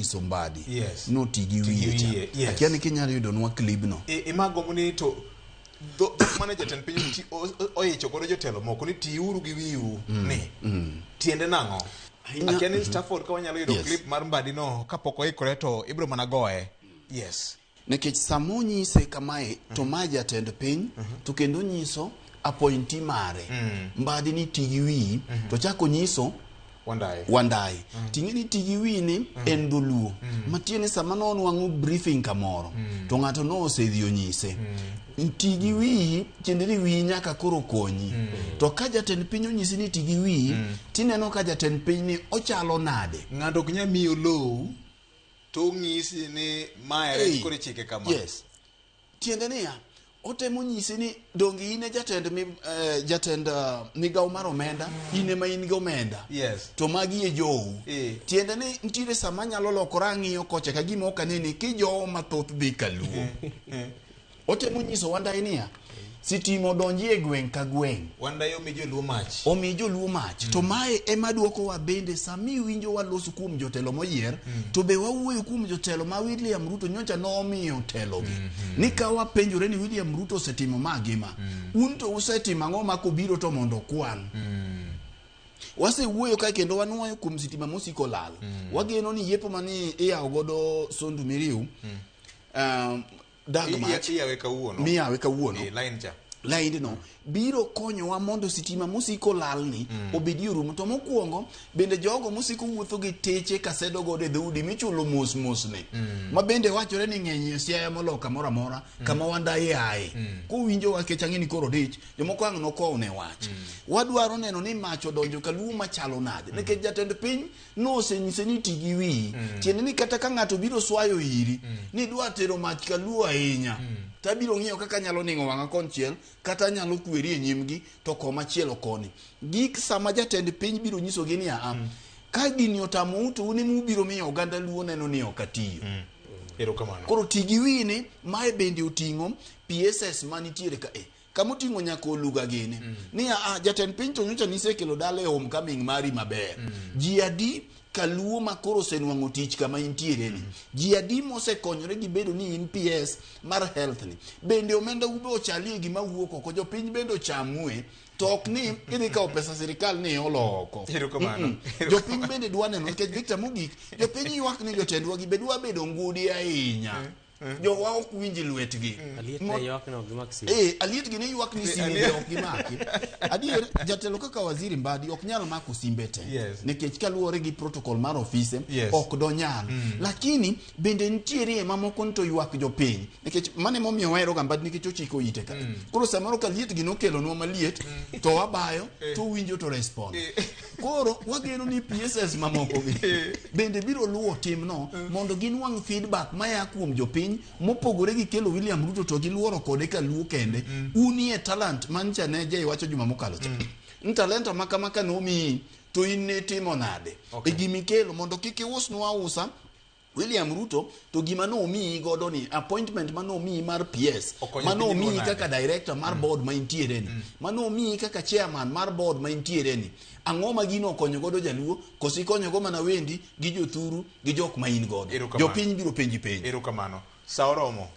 nonyiso Mbadi Noti noti gi gi wiye cha. wiye, yes. Akia ni kinyalo yudonwa klibno. Ema agombo ni to dhok mane jatend piny oicho godo jotelo moko ni tiuru gi wiu ni tiende nang'o? Ahinya. Akia ni Stafford ka wanyalo yudo clip mar Mbadi no kapok oikore to ibiro mana goye. Yes. Nikech sama onyise kamae to ma jatend piny to kendo onyiso appointee mare Mbadi ni ti gi wiyi to chako onyiso Wandayi. Wandayi. Ting'e ni ti gi wiyi ni en dholuo. Matiende ni sama nonwang'o briefing kamoro to ng'ato nosedhi onyise. Ti gi wiyi tiende ni wiyi nyaka koro konyi. To ka jatend piny onyisi ni ti gi wiyi tineno ka jatend piny ni ochalo nade. Ng'ato ok nyal miyi olowu to onyisi ni mae rech koro ichike kama. Yes. Tiende niya, otemo nyisi ni donge in e jatend mi, eh, jatend uh, migawo mar omenda, in ema in gi omenda. Yes. To magi e jou. Eh. Tiende ni nitiere sama anyalo lokora ang'iyo kocha ka gima ok aneni kijowo mathoth dhi kaluo. Otemo nyiso Wandayi niya, sitima odonji e gweng' ka gweng'. Wandayi omi joluo mach. Omi joluo mach. To mae ema duokowa bende sama iwinjo waloso kuom jotelo moyier, to be wawuoyo kuom jotelo ma William Ruto nyocha nomiyo telogi. Ni ka wapenjore ni William Ruto osetimo ma gi ma, un to usetimo ang'o ma kobiro to mondo okwan. Wasewuoyo kae kendo wanuoyo kuom sitima mosiko lal. Wageno ni yepo mani iyawo godo Sondu Miriu, dag mach Iyawe kawuono. Miyawe kawuono. E, line cha. Line no biro konyowa mondo sitima mosiko lalni obedi orumo. To mokwongo bende jogo mosiko wuotho gi teche kasedo godo e dhoudi michulo mos mos ni. Ma bende wachore ni ng'eny e Siaya moloyo kamoro amora kama Wandayi aye. Kowinjo wach kech ang'e ni koro odich, jomoko ang' nokowne wach. Wadwaro neno ni mach odonjo kaluo machalo nade. Nikech jatend piny nosenyise ni ti gi wiyi. Tiende ni kata ka ng'ato biro swayo iri ni idwa tero mach kaluo ahinya, to abiro ng'iyo kaka anyalo ning'o wang'a konchiel kata anyalo kweri e nyimgi to komachielo koni. Gik sama jatend piny biro nyisogi ni aa, ka gini otamou to un ema ubiro miyo oganda luo neno ni ok atiyo. Erokamano. Koro ti gi wiyi ni mae bende oting'o PSS manitiere ka e. Kama oting'o nyaka Oluga gini. Ni a jatend piny to nyocha nisekelo dala e homecoming mari maber. Ji adi kaluo ma koro osenwang'o tich kama intiere ni? Ji adi mosekonyore gi bedo ni in PS mar health ni? Bende omenda u be ochalie gima wuok oko, jopiny bende ochamue. To ok ni idhi kawo pesa sirikal ni iolo oko. Erokamano. Jopiny bende dwa neno nikech Victor mogik, jopiny ywak ni jotendwa gi be dwa bedo ngudi ahinya. Jowa ok winj lwetgi. Aliet ne ywak ni ok gimak simu. Aliet gi ne ywak ni simu be ok gimaki. Adier, jatelo kaka Waziri Mbadi ok nyal mako simbe te. Nikech kaluwore gi protocol mar ofise, ok donyal. Lakini bende nitiere mamoko ni to ywak jopiny. Nikech mano emomiyo wahero ga Mbadi nikech ochiko ite ka. Koro samoro ka liet gi nokelonwa maliet, to wabayo, to winjo to respond. Koro wageno ni PSS mamoko gi bende biro luwo timno mondo ginwang' feedback maya kuom jopiny mopogore gi kelo William Ruto to giluoro kode ka luo kende. Unie talent mancha ne Jay wacho juma mokalo cha. Ni talenta ma kama ka nomiyi to in ne itimo nade? E gimikelo mondo kik iusnwa ausa William Ruto to gima nomiyi godo ni appointment mane omiyi mar PS Okonyo mane piny omiyi luo nade? kaka director mar board ma intiere ni mane omiyi kaka chairman mar board ma intiere ni ang'o ma gino okonyo godo jaluo koso ikonyo go mana wendi gi jothuru gi jok ma in godo Erokamano. jopiny biro penji penjo Erokamano. Sa oromo.